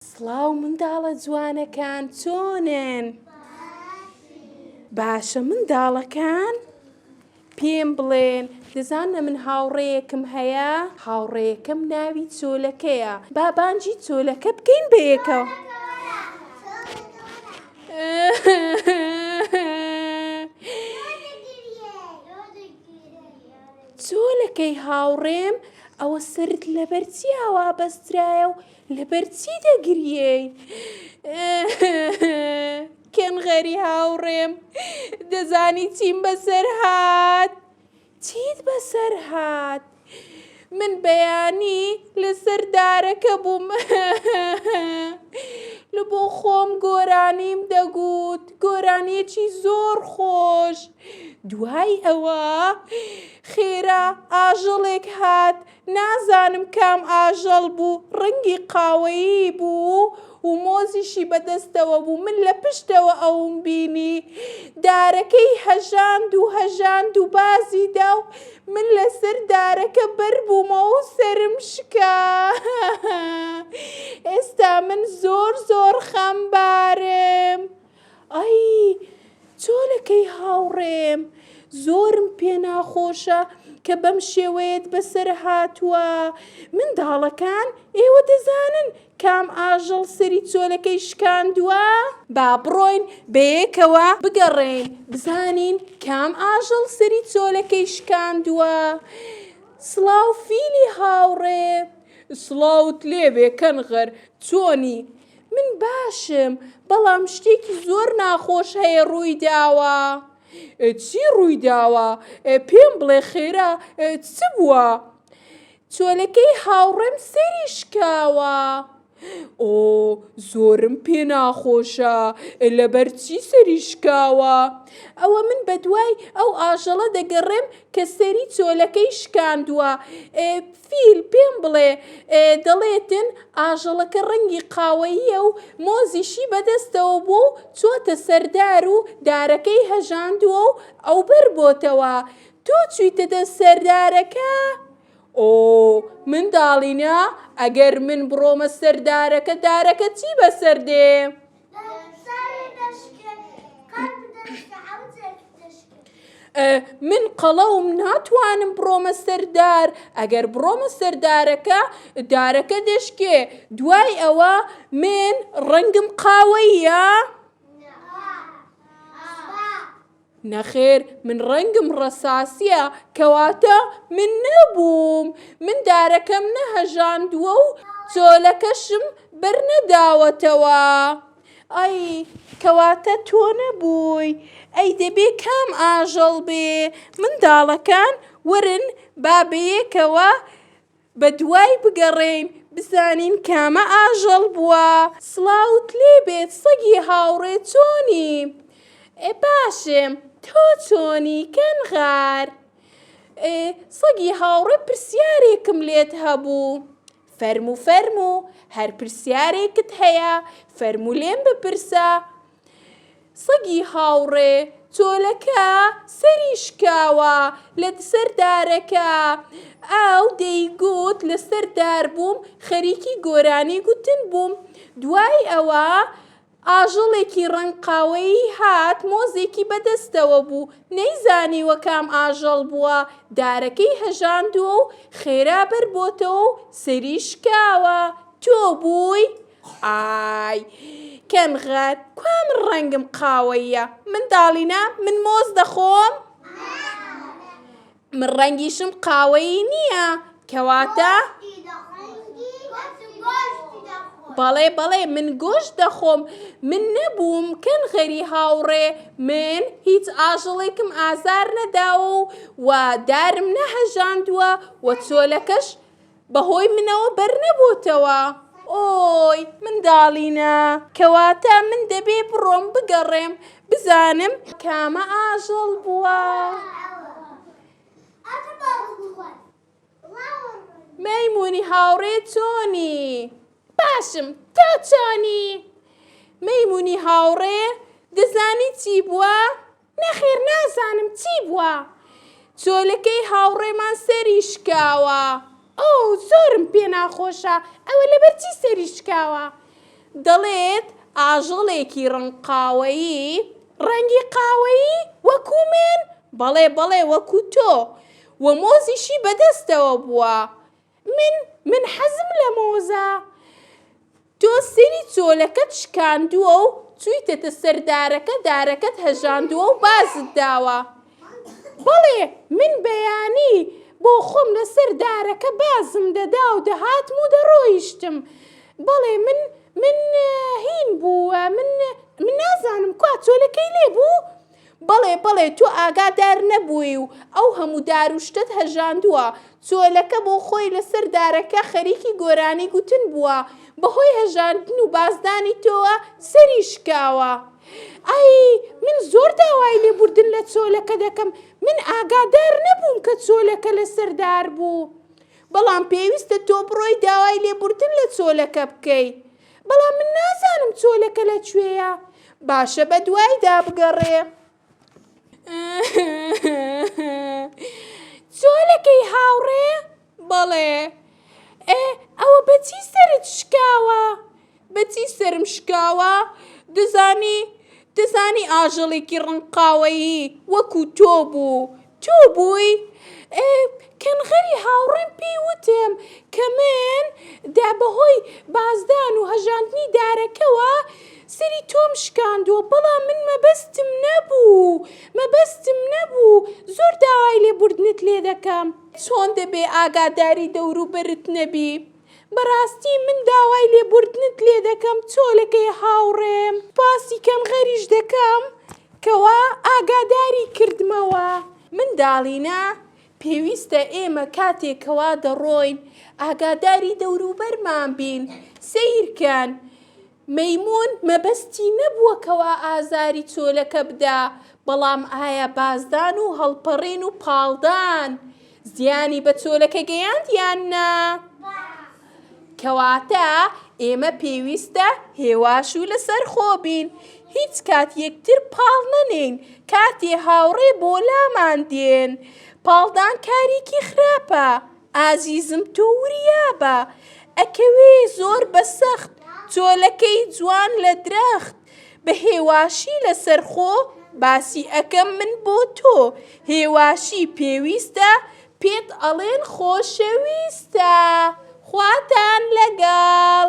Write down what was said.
سڵاو منداڵە جوانەکان چۆنن؟ باشە منداڵەکان پێم بڵێن دەزانە من هاوڕێیەکم هەیە هاوڕێیەکەم ناوی چۆلەکەیە با بانگی چۆلەکە بکەین بەیەکەوە. چۆلەکەی هاوڕێم ئەوە سەرت لەبەر چی ئاوا بەسترایە و لەبەر چی دەگریێی؟ کەنغەری هاوڕێم دەزانی چیم بەسەر هات؟ چیت بەسەر هات؟ من بەیانی لەسەر دارەکە بووم لە بۆ خۆم گۆرانیم دەگوت گۆرانیەکی زۆر خۆش دوای ئەوە خێرا ئاژەڵێک هات نازانم کام ئاژەڵ بوو، ڕەنگی قاوەیی بوو و مۆزیشی بەدەستەوە بوو، من لە پشتەوە ئەوم بینی، دارەکەی هەژاند و هەژاند و بازی دا و من لەسەر دارەکە بەربوومەوە و سەرم شکا. ئێستا من زۆر زۆر خەمبارم. ئای چۆلەکەی هاوڕێم زۆرم پێ ناخۆشە کە بەم شێوەیەت بەسەر هاتووە منداڵەکان ئێوە دەزانن کام ئاژەڵ سەری چۆلەکەی شکاندووە؟ با بڕۆین بەیەکەوە بگەڕێین بزانین کام ئاژەڵ سەری چۆلەکەی شکاندووە سڵاو فیلی هاوڕێ سڵاوت لێبێ کەنغەر چۆنی؟ من باشم بەڵام شتێکی زۆر ناخۆش هەیە ڕووی داوە. چی ڕووی داوە؟ پێم بڵێ خێرا چ بووە؟ چۆلەکەی هاوڕێم سەری شکاوە. ئۆ زۆرم پێ ناخۆشە لەبەر چی سەری شکاوە؟ ئەوە من بەدوای ئەو ئاژەڵە دەگەڕێم کە سەری چۆلەکەی شکاندووە. فیل، پێم بڵێ، دەڵێتن ئاژەڵەکە ڕەنگی قاوەییە و مۆزیشی بەدەستەوە بووە و چۆتە سەر دار و دارەکەی هەژاندووە و ئەوبەر بۆتەوە. تۆ چوویتە دەست سەر دارەکە؟ ئۆ، منداڵینە، ئەگەر من بڕۆمە سەر دارەکە، دارەکە چی بەسەر دێ؟ من قەڵەوم ناتوانم بڕۆمە سەر دار ئەگەر بڕۆمە سەر دارەکە دارەکە دەشکێ دوای ئەوە من ڕەنگم قاوەیە نەخێر من ڕەنگم ڕەساسیە کەواتە من نەبووم من دارەکەم نەهەژاندووە و چۆلەکەشم بەرنەداوەتەوە. ئای کەواتە تۆ نەبووی ئەی دەبێ کام ئاژەڵ بێ منداڵەکان وەرن با بەیەکەوە بەدوای بگەڕێین بزانین کامە ئاژەڵ بووە. سڵاوت لێ بێت سەگی هاوڕێ چۆنی؟ ئێ باشم تۆ چۆنی کەنغار؟ ئێ سەگی هاوڕێ پرسیارێکم لێت هەبوو. فەرموو فەرموو هەر پرسیارێکت هەیە فەرموو لێم بپرسە. سەگی هاوڕێ چۆلەکە سەری شکاوە لە سەر دارەکە. ئەو دەیگوت لەسەر دار بووم خەریکی گۆرانی گوتن بووم. دوای ئەوە ئاژەڵێکی ڕەنگ قاوەیی هات مۆزێکی بەدەستەوە بوو، نەیزانیوە کام ئاژەڵ بووە، دارەکەی هەژاندووە و خێرا بەربۆتەوە و سەری شکاوە. تۆ بووی؟ ئای کەنغەر کوا من ڕەنگم قاوەییە؟ منداڵینە من مۆز دەخۆم؟ من ڕەنگیشم قاوەیی نییە کەواتە بەڵێ بەڵێ من گۆشت دەخۆم من نەبووم کەنغەری هاوڕێ من هیچ ئاژەڵێکم ئازار نەداوە و و دارم نەهەژاندووە و چۆلەکەش بەهۆی منەوە بەرنەبۆتەوە. ئۆی منداڵینە کەواتە من دەبێ بڕۆم بگەڕێم بزانم کامە ئاژەڵ بووە. مەیمونی هاوڕێ چۆنی؟ باشم تۆ چۆنی؟ مەیمونی هاوڕێ دەزانی چی بووە؟ نەخێر نازانم چی بووە؟ چۆلەکەی هاوڕێمان سەری شکاوە. ئۆو زۆرم پێ ناخۆشە ئەوە لەبەر چی سەری شکاوە؟ دەڵێت ئاژەڵێکی ڕەنگ قاوەیی، ڕەنگی قاوەیی؟ وەکوو من؟ بەڵێ بەڵێ وەکوو تۆ. وە مۆزیشی بەدەستەوە بووە. من، من حەزم لە مۆزە. تۆ سەری چۆلەکەت شکاندووە و چوویتەتە سەر دارەکە، دارەکەت هەژاندووە و بازت داوە. بەڵێ، من بەیانی بۆ خۆم لەسەر دارەکە بازم دەدا و دەهاتم و دەڕۆیشتم. بەڵێ، من، من هین بوو، من، من نازانم کوا چۆلەکەی لێ بوو؟ بەڵێ بەڵێ تۆ ئاگادار نەبووی و ئەو هەموو دار و شتەت هەژاندووە، چۆلەکە بۆ خۆی لەسەر دارەکە خەریکی گۆرانی گوتن بووە، بەهۆی هەژاندن و بازدانی تۆوە سەری شکاوە. ئای من زۆر داوای لێبوردن لە چۆلەکە دەکەم، من ئاگادار نەبووم کە چۆلەکە لەسەر دار بوو. بەڵام پێویستە تۆ بڕۆی داوای لێبوردن لە چۆلەکە بکەی. بەڵام من نازانم چۆلەکە لە کوێیە. باشە بەدوایدا بگەڕێ. چۆلەکەی هاوڕێ؟ بەڵێ. ئێ ئەوە بەچی سەرت شکاوە؟ بەچی سەرم شکاوە؟ دەزانی دەزانی ئاژەڵێکی ڕەنگ قاوەیی وەکو تۆ بوو. تۆ بووی؟ ئێ کەنغەری هاوڕێم پێی وتم کە من دا بەهۆی بازدان و هەژاندنی دارەکەوە سەری تۆم شکاندووە، بەڵام من مەبەستم نەبوو، مەبەستم نەبوو، زۆر داوای لێبوردنت لێ دەکەم. چۆن دەبێ ئاگاداری دەوروبەرت نەبی؟ بەڕاستی من داوای لێبوردنت لێ دەکەم چۆلەکەی هاوڕێم. سوپاسی کەنغەریش دەکەم کەوا ئاگاداری کردمەوە. منداڵینە پێویستە ئێمە کاتێ کەوا دەڕۆین ئاگاداری دەوروبەرمان بین سەیرکەن مەیموون مەبەستی نەبووە کەوا ئازاری چۆلەکە بدا، بەڵام ئایا بازدان و هەڵپەڕین و پاڵدان زیانی بە چۆلەکە گەیاند یان نا؟ کەواتە ئێمە پێویستە هێواش و لەسەرخۆ بین، هیچ کات یەکتر پاڵ نەنێین کاتێ هاوڕێ بۆ لامان دێن. پاڵدان کارێکی خراپە. ئازیزم تۆ وریابە ئەکەوێ زۆر بە سەخت چۆلەکەی جوان لە درەخت بە هێواشی لەسەر خۆ باسی ئەکەم من بۆ تۆ هێواشی پێویستە پێت ئەڵێن خۆشەویستە خواتان لەگەڵ.